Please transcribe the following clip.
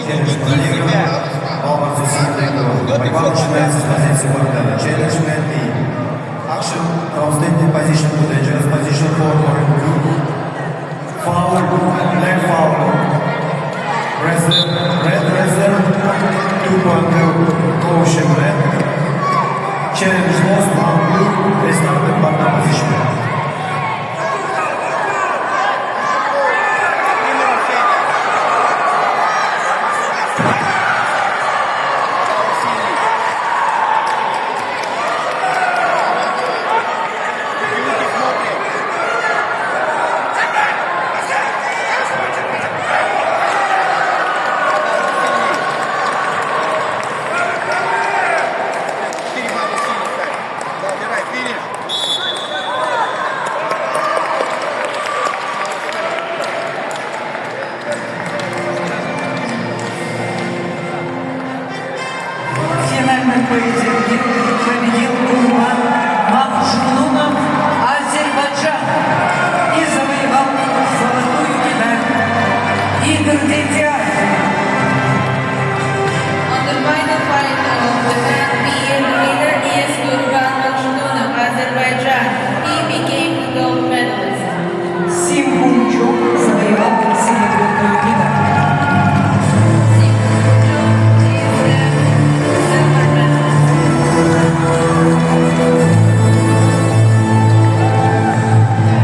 Челлендж Веди проигран. себя. Балл борцу синих Что ты Борьба все начинается с подряд? позиции бартера. Challenge 20. Action from standing position to dangerous position for blue. Foul, leg foul. Reserve, red reserve, 2.2 caution red. Challenge lost, one blue, restart the partner position. Три нарушения. Балл синий. Люди смотрят. Балл синий. 4 балла синий ставь. Забирай, финиш. Балл ставь. В финальном поединке победил Курбан Мамжунунов, Азербайджан, и завоевал золотую медаль. Игр дети.